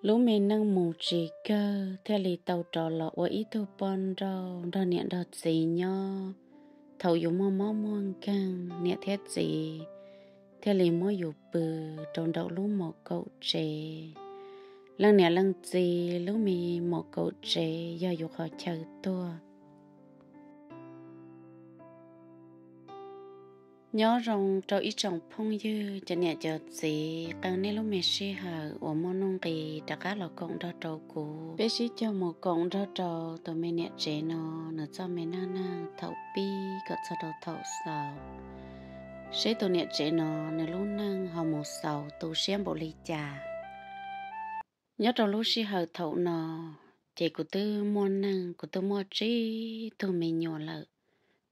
Lub me neej mus tsis kawg thiaj li tau rov los ua ib tug poj nrauj nrog niam nrog txiv nyob. Thaum yus muaj mob muaj nkeeg, niam thiab txiv thiaj li muab yus pw rau nraum lub mos kaum tsev. Leej niam leej txiv lub me mos kaum tsev yog yus qhov chaw tuag. Nyob zoo rau ib tsoom phooj ywg, cov niam cov txiv, qee nej lub me sij hawm uas muaj nuj nqis rov qab los koom nrog rau kuv, peb sib cog mus koom nrog rau tus me niam tsev no nws txoj me neej neeg thaum pib kom txog rau thaum xaus, seb tus niam tsev no nws lub neej ho mus xaus tu siab npaum li cas. Nyob rau lub sij hawm thaum no, ces kuv twb muaj neej, kuv twb muaj tsib tug me nyuam lawm.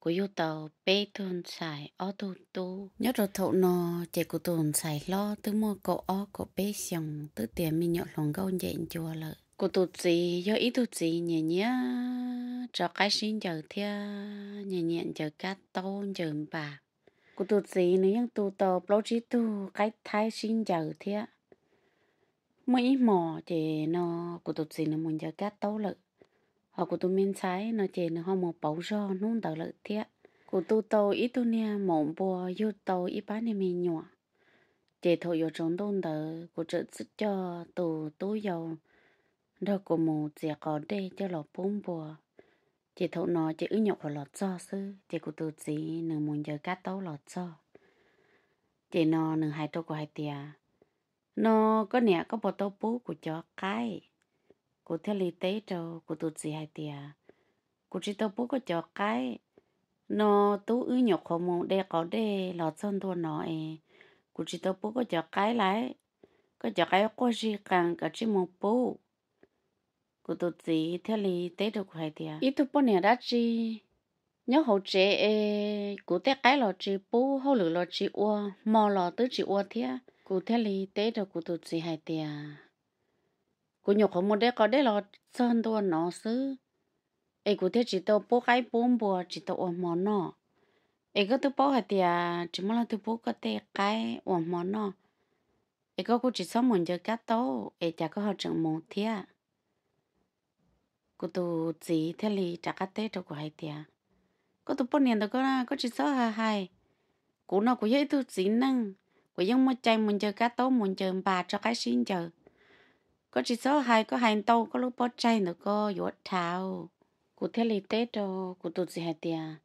Kuv yug tau peb tug ntxhais ob tug tub. Nyob rau thaum no, ces kuv tus ntxhais hlob twb muaj kaum ob kaum peb xyoos, twb tiav me nyuam hluas nkauj ncem ncua lawm. Kuv tus txiv yog ib tug txiv nyiam nyiam tso qaib sib ncaws thiab nyiam nyiam ncaws kab taub ncaws npas. Kuv tus txiv nws yeej tu tau plaub tsib tug qaib thaib sib ncaws thiab. Muaj ib hmos ces no kuv tus txiv nws mus ncaws kab taub lawm, hos kuv tus me ntxhais no ces nws ho mus pauv zog hnub ntawd lawm thiab. Kuv tu tau ib tug niag maum npua, yug tau ib pab niag me nyuam. Ces thaum yuav tsaus ntuj ntawd kuv txawm coj tus tub yau nrog kuv mus txiav qos dej coj los pub npua. Ces thaum no ces wb nyuam qhuav los txog xwb, ces kuv tus txiv nws mus ncaws kab taub los txog. Ces no nws hais rau kuv hais tias, no koj niam, koj puas tau pub kuv cov qaib? Kuv thiaj li teb rau kuv tus txiv hais tias, kuv tsis tau pub koj cov qaib. No tub wb nyuam qhuav mus de qos dej los txog ntua no es kuv tsis tau pub koj cov qaib lawm. Koj cov qaib quaj zig qees, koj tsij mus pub. Kuv tus txiv thiaj li teb rau kuv hais tias, ib tug poj niam dab tsi nyob hauv tsev es kuv tej qaib los tsis pub, hauj lwm los tsis ua, hmo los twb tsis ua thiab. Kuv thiaj li teb rau kuv tus txiv hais tias, kuv nyuam qhuav mus de qos dej los txog ntua no xwb, es kuv thiaj tsis tau pub qaib pub npua, tsis tau ua hmo noj. Es koj twb paub hais tias tsis muaj leej twg pub koj tej qaib ua hmo noj, es koj kuj tsis txhob mus ncaws kab taub, es cas koj ho tseem mus thiab? Kuv tus txiv thiaj li rov qab teb rau kuv hais tias, koj tus poj niam ntawm koj, koj tsis txhob hais hais. Kuv no kuv yog ib tug txiv neej, kuv yeej muaj cai mus ncaws kab taub mus ncaws npas tso qaib sib ncaws. Koj tsis txhob hais, koj hais ntau koj lub pob tsaig ntawm koj yuav dhau. Kuv thiaj li teb rau kuv tus txiv hais tias,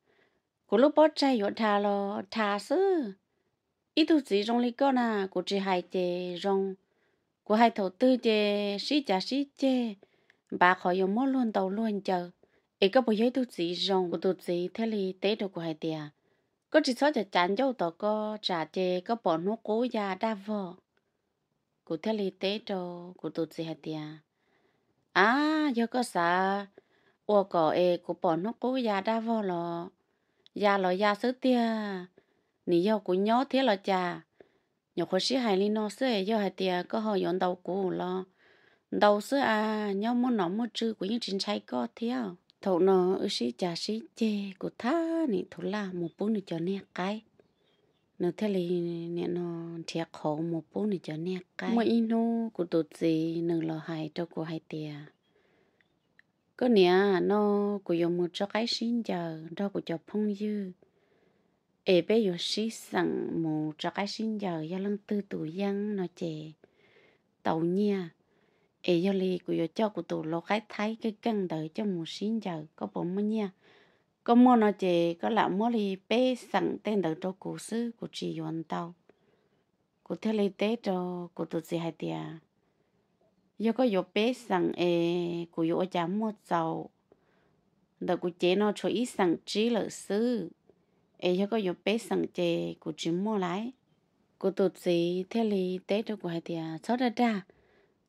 kuv lub pob tsaig yuav dhau los dhau xwb. Ib tug txiv zoo li koj na, kuv tsis hais ces zoo. Kuv hais thaum twg ces sib cav sib ceg, npav qhov yuav muab luag ntaus luag ncaws, es koj puas yog ib tug txiv zoo? Kuv tus txiv thiaj li teb rau kuv hais tias, koj tsis txhob cav cav ncauj tom koj tsam ces koj pom hnub qub ya daj vog. Kuv thiaj li teb rau kuv tus txiv hais tias, a, yog koj xav ua kom es kuv pom hnub qub ya daj vog los ya los ya xwb tiag, nim yog kuv nyob thiab los cas? Nyuam qhuav sib hais li no xwb, yog hais tias koj ho yuav ntaus kuv los ntaus xwb a, nyob muaj nom muaj tswv kuv yeej tsis ntshai koj thiab. Thaum no wb sib cav sib ceg, kuv thab nim thuv laj mus pub nws cov niag qaib. Nws thiaj li nim no nrhiav qhov mus pub nws cov niag qaib. Muaj ib hnub kuv tus txiv nws los hais rau kuv hais tias, koj niam, no kuv yuav mus tso qaib sib ncaws nrog kuv cov phooj ywg, es peb yuav sib xeem mus tso qaib sib ncaws, yog leej twg tus yeeb no ces tau nyiaj. Es yog li kuv yuav coj kuv tus lau qaib thaib keej keej ntawd coj mus sib ncaws, koj puas muaj nyiaj? Koj muaj no ces koj lam muab li peb xeem tej ntawd rau kuv xwb, kuv tsis yuav ntau. Kuv thiaj li teb rau kuv tus txiv hais tias, yog koj yuav peb xeem es kuv yuav ua cas muaj txaus? Ntawm kuv cev no tshuav ib xeem tsib lawm xwb, es yog koj yuav peb xeem ces kuv tsis muaj lawm. Kuv tus txiv thiaj li teb rau kuv hais tias, txhob dag dag,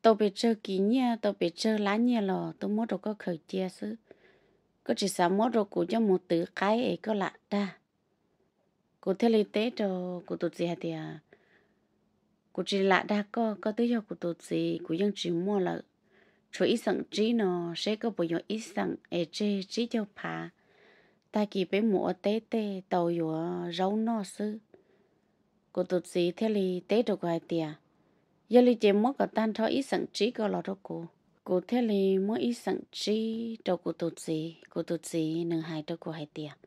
tau pes tsawg kis nyiaj, tau pes tsawg lab nyiaj los twb muab rau koj khaws cia xwb. Koj tsis xav muab rau kuv coj mus twv qaib es koj lam dag. Kuv thiaj li teb rau kuv tus txiv hais tias, kuv tsis lam dag koj, koj twb yog kuv tus txiv, kuv yeej tsis muaj lawm. Tshuav ib xeem tsib no, seb koj puas yuav ib xeem es tseg tsib caug phav, tag kis peb mus ua teb tej tau yuav zaub noj xwb. Kuv tus txiv thiaj li teb rau kuv hais tias, Yog li ces muab kom tag nrho ib xeem tsib ko los rau kuv. Kuv thiaj li muab ib xeem tsib rau kuv tus txiv. Kuv tus txiv nws hais rau kuv hais tias,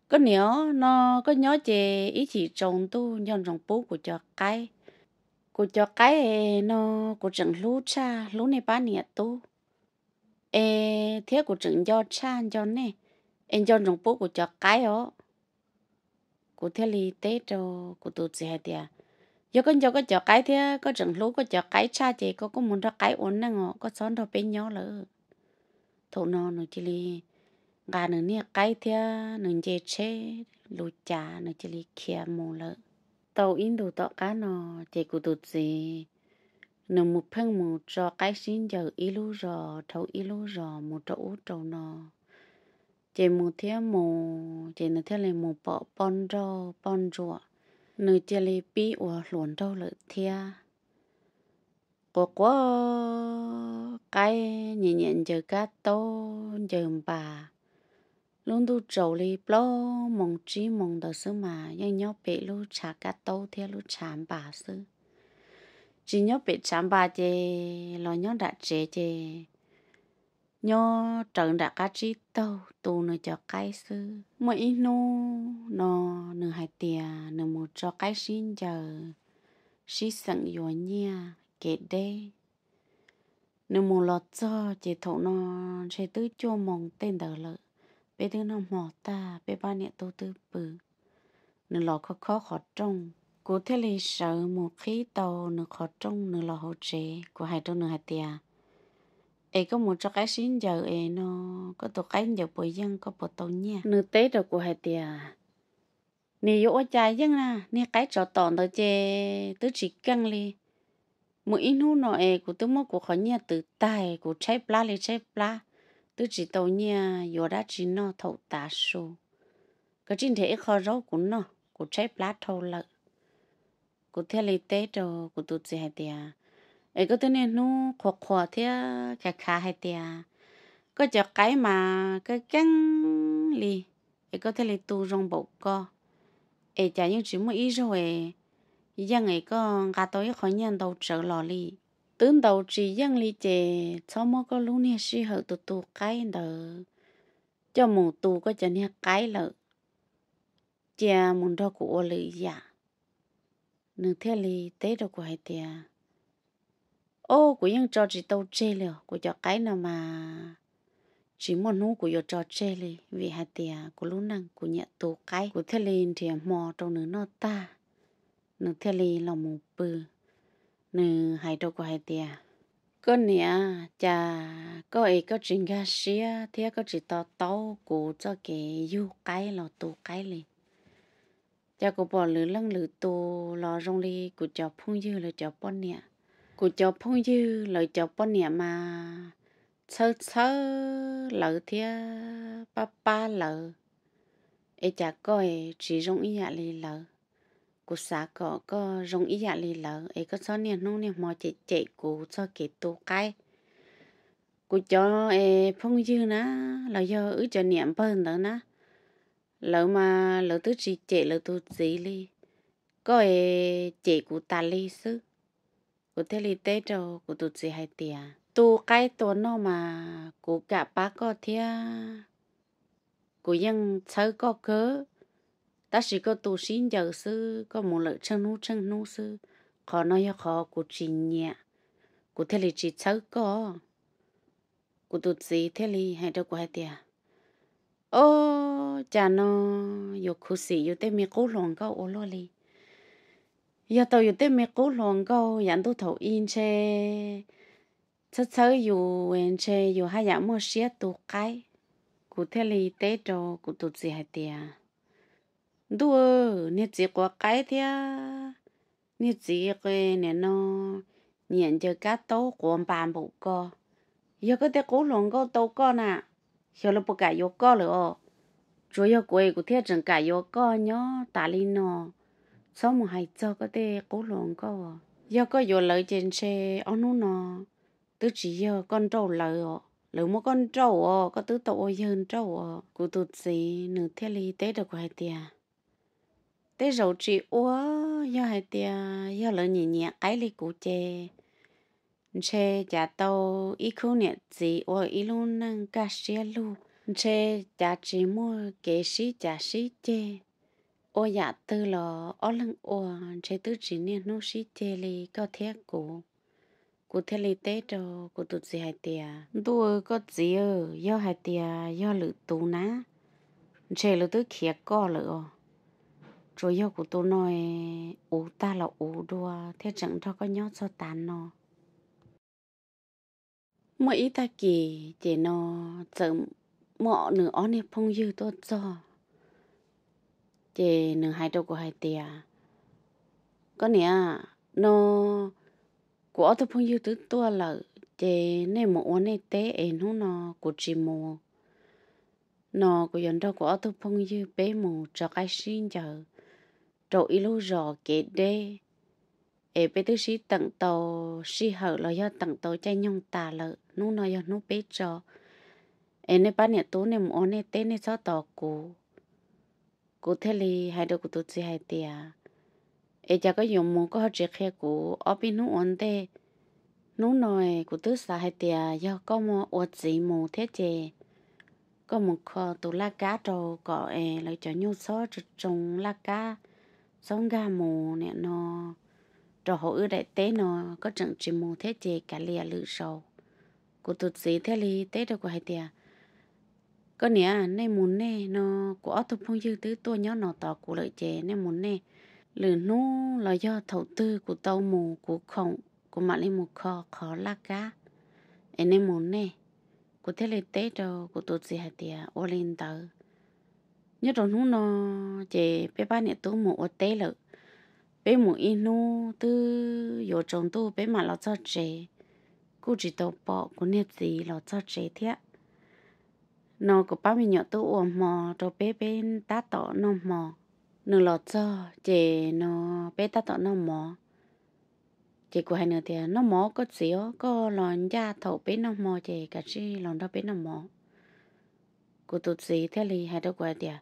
koj niam, no koj nyob ces ib chim tsaus ntuj nco ntsoov pub kuv cov qaib. Kuv cov qaib no kuv tseem hlub tshaj hlub nej pab niam tub. Es thiab kuv tseem nco tshaj nco nej, es nco ntsoov pub kuv cov qaib os. Kuv thiaj li teb rau kuv tus txiv hais tias, yog koj nco koj cov qaib thiab koj tseem hlub koj cov qaib tshaj ces koj kuj mus nrog qaib ua neej os, koj txhob nrog peb nyob lawm. Thaum no nws cia li nqa nws niag qaib thiab nws nce tsheb lus cav nws cia li khiav mus lawm. Tau ib ntus tom qab no, ces kuv tus txiv nws mus pheej mus tso qaib sib ncaws ib lub zos dhau ib lub zos mus rau ub rau no. Ces mus thiab mus ces nws thiaj li mus pom poj nrauj poj ntsuam, nws cia li pib ua hluas nraug lawm thiab. Quav quav qaib, nyiam nyiam ncaws kab taub ncaws npas. Lub ntuj tsaus li plaub moos tsib moos ntawd xwb mas yeej nyob pem lub tshav kab taub thiab lub tshav npas xwb. Tsis nyob pem tshav npas ces los nyob nram tsev ces nyob rawv nram qab tsib taug tu nws cov qaib xwb. Muaj ib hnub no nws hais tias nws mus tso qaib sib ncaws sib xeem yuav nyiaj kev deb. Nws mus los txog ces thaum no ntshe twb cuaj moos tej ntawd lawm, peb twb noj hmo tag peb pab niam tub twb pw. Nws los khob khob qhov rooj, kuv thiaj li sawv mus qhib tau nws qhov rooj nws los hauv tsev. Kuv hais rau nws hais tias, es koj mus tso qaib sib ncaws es no koj tus qaib ncaws puas yeej, koj puas tau nyiaj? Nws teb rau kuv hais tias, niag yuav ua cas yeej na, niag qaib tsov tom ntawd ces twb tsis keej li. Mus ib hnub no es kuv twb muab kuv qhov nyiaj twv tag, kuv tshaib plab li tshaib plab, twb tsis tau nyiaj yuav dab tsi noj thaum tav su. Koj tsis nrhiav ib qho zaub kuv noj, kuv tshaib plab dhau lawm. Kuv thiaj li teb rau kuv tus txiv hais tias, es koj twb niaj hnub qhuas qhuas thiab khav khav hais tias koj cov qaib mas keej keej li, es koj thiaj li tu zoo npaum ko, es cas yeej tsis muaj ib zaug es yeej es koj nqa tau ib qho nyiaj ntau tsawv los li. Twb ntaus tsis yeej li ces txhob muab koj lub niag sij hawm tus tu qaib ntawd coj mus tu koj cov niag qaib lawm, cia mus nrog kuv ua lwm yam. Nws thiaj li teb rau kuv hais tias, o, kuv yeej tso tsis tau tseg li os, kuv cov qaib no mas tsis muaj hnub kuv yuav tso tseg li, vim hais tias kuv lub neej kuv nyiam tu qaib. Kuv thiaj li nrhiav hmo rau nws noj tag, nws thiaj li los mus pw. Nws hais rau kuv hais tias, koj niam, cas koj es koj tsis nkag siab thiab koj tsis to taub kuv txoj kev yug qaib los tu qaib li? Cas kuv pom lwm leej lwm tus los zoo li kuv cov phooj ywg lawv cov poj niam. Kuv cov phooj ywg lawv cov poj niam mas txhawb txhawb lawv thiab pab pab lawv, es cas koj tsis zoo ib yam li lawv? Kuv xav kom koj zoo ib yam li lawv es koj txhob niaj hnub niaj hmo cem cem kuv txoj kev tu qaib. Kuv cov es phooj ywg na, los yog wb cov niam npawg ntawd na, lawv mas lawv twb tsis cem lawv tus txiv li, koj es cem kuv tas li xwb. Kuv thiaj li teb rau kuv tus txiv hais tias, tu qaib tua noj mas kuv kam pab koj thiab, kuv yeej txhawb koj kawg, tab sis koj tu sib ncaws xwb, koj mus lawm tsheej hnub tsheej hnub xwb, qhov no yog qhov kuv tsis nyiam, kuv thiaj li tsis txhawb koj. Kuv tus txiv thiaj li hais rau kuv hais tias, o, cas no yus khuv xim yus tej me qub hluas nkauj ua luaj li. Yog tau yus tej me qub hluas nkauj yav ntuj thaum i ntshe txhawb txhawb yus ntshe yus haj yam muaj siab tu qaib. Kuv thiaj li teb rau kuv tus txiv hais tias, ntuj, niag txiv quav qaib thiab niag txiv nim no nyiam ncaws kab taub quav npas npaum ko, yog koj tej qub hluas nkauj tau koj na, xyov lawv puas kam yuav koj lawm os. Tsuas yog kuv es kuv thiaj tseem kam yuav koj nyob tas li no. Txhob mus hais txog koj tej qub hluas nkauj. Yog koj yuav lawv ces ntshe ob hnub no twb tsis yog koj nrauj lawv os, lawv muab koj nrauj os, koj twb tau ua yawg nrauj os. Kuv tus txiv nws thiaj li teb rau kuv hais tias, Tej zaum tsis ua, yog hais tias yog lawv nyiam nyiam qaib li kuv ces ntshe cav tau ib khub niam txiv ua ib lub neej kaj siab lug, ntshe cav tsis muaj kev sib cav sib ceg. Ua yam twg los ob leeg ua, ntshe twb tsis niaj hnub sib ceg li koj thiab kuv. Kuv thiaj li teb rau kuv tus txiv hais tias, Ntuj, koj txiv, yog hais tias yog lwm tus na, ntshe lawv twb khiav koj lawm os. Tsuas yog kuv tus no uv tag los uv dua thiaj tseem nrog koj nyob txog tav no. Muaj ib tag kis ces no txawm muaj nws ob niag phooj ywg tuaj txog, ces nws hais rau kuv hais tias, Koj niam, no kuv ob tug phooj ywg twb tuaj lawm, ces nej mus ua nej teb es hnub no kuv tsis mus. No kuv yuav nrog kuv ob tug phooj ywg peb mus tso qaib sib ncaws rau ib lub zos kev deb, es peb twb sib teem tau sij hawm los yog teem tau caij nyoog tas lawm, hnub no yog hnub peb tso, es nej pab niam tub nej mus ua nej teb, nej txhob tos kuv. Kuv thiaj li hais rau kuv tus txiv hais tias, Es cas koj yuav mus koj ho tsis qhia kuv ob peb hnub ua ntej? Hnub no kuv twb xav hais tias yog koj mus ua txiv mus thiab ces koj mus kho tus laj kab rau kom es lawv cov nyuj txhob tsoo laj kab, txhob nkag mus nim no rau hauv wb daim teb no, koj tseem tsis mus thiab ces kav liam lwm zaus. Kuv tus txiv thiaj li teb rau kuv hais tias, Koj niam, nej mus nej no, kuv ob tug phooj ywg twb tuaj nyob no tos kuv lawm ces nej mus nej. Lwm hnub los yog thaum twg kuv tau mus kuv khoom kuv mam li mus kho qhov laj kab, es nej mus nej. Kuv thiaj li teb rau kuv tus txiv hais tias, Ua li ntawd. Nyob rau hnub no ces peb pab niam tub mus ua teb lawm, peb mus ib hnub twb yuav tsaus ntuj peb mam los txog tsev. Kuj tsis tau pom kuv niag txiv los txog tsev thiab. No kuv pab me nyuam twb ua hmo rau peb, peb tab tom noj hmo. Nws los txog ces no peb tab tom noj mov. Ces kuv hais nws tias, Noj mov koj txiv os, koj los ncaj thaum peb noj hmo ces kav tsij los nrog peb noj mov. Kuv tus txiv thiaj li hais rau kuv hais tias,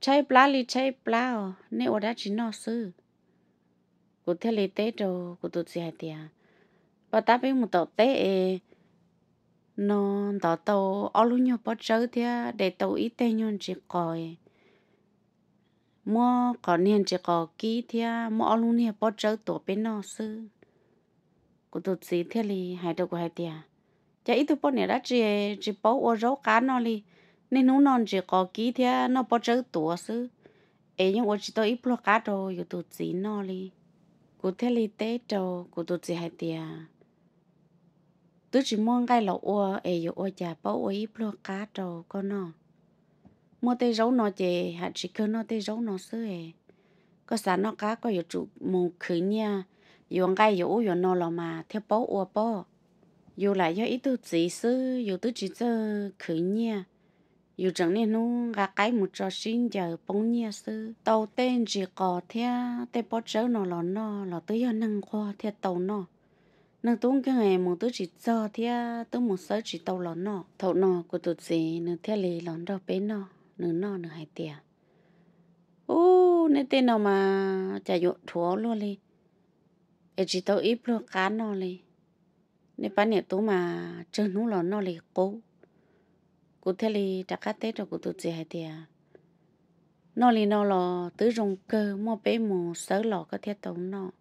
Tshaib plab li tshaib plab os, nej ua dab tsi noj xwb? Kuv thiaj li teb rau kuv tus txiv hais tias, Pab tab peb mus tom teb es no ntov tau ob lub nyuag pob tsawb thiab de tau ib teg nyuag ntsis qos, muab qhov niag ntsis qos kib thiab muab ob lub niag pob tsawb tuav peb noj xwb. Kuv tus txiv thiaj li hais rau kuv hais tias, Cas ib tug poj niam dab tsi tsis paub ua zaub qab noj li, niaj hnub noj ntsis qos kib thiab noj pob tsawb tuav xwb, es yeej ua tsis tau ib pluag qab rau yus tus txiv noj li. Kuv thiaj li teb rau kuv tus txiv hais tias, Twb tsis muaj nqaij los ua es yuav ua cas paub ua ib pluag qab rau koj noj. Muaj tej zaub no ces ham tsis kawg noj tej zaub no xwb. Koj xav noj qab koj yuav tsum mus khwv nyiaj, yuav nqaij yuav ub yuav no los mas thiaj paub ua pob. Yus lam yog ib tug txiv xwb yus twb tsis txawj khwv nyiaj, yus tseem niaj hnub nqa qaib mus tso sib ncaws poob nyiaj xwb. Tau tej ntsis qos thiab tej pob tsawb no los noj los twb yog neeg nquag thiaj tau noj. Neeg tub nkeeg mus twb tsis txog thiab twb mus xawb tsis tau los noj. Thaum no kuv tus txiv nws thiaj li los nrog peb noj, nws noj nws hais tias, Ub, nej tej no mas cas yuav dhuav luaj li, es tsis tau ib pluag qab noj li. Nej pab niam tub mas tsawg hnub los noj li qub. Kuv thiaj li rov qab teb rau kuv tus txiv hais tias, Noj li no los twb zoo kawg, muaj peb mus xawb los koj thiaj tau noj.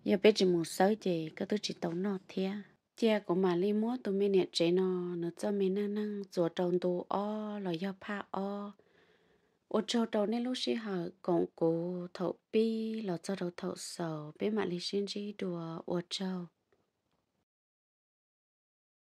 Yog peb tsis mus xawb ces koj twb tsis tau noj thiab. Cia kuv mam li muab tus me niam tsev no nws txoj me neej neeg txuas rau ntu ob los yog phaj ob. Ua tsaug rau nej lub sij hawm koom kuv thaum pib los txog rau thaum xaus, peb mam li sib ntsib dua, ua tsaug.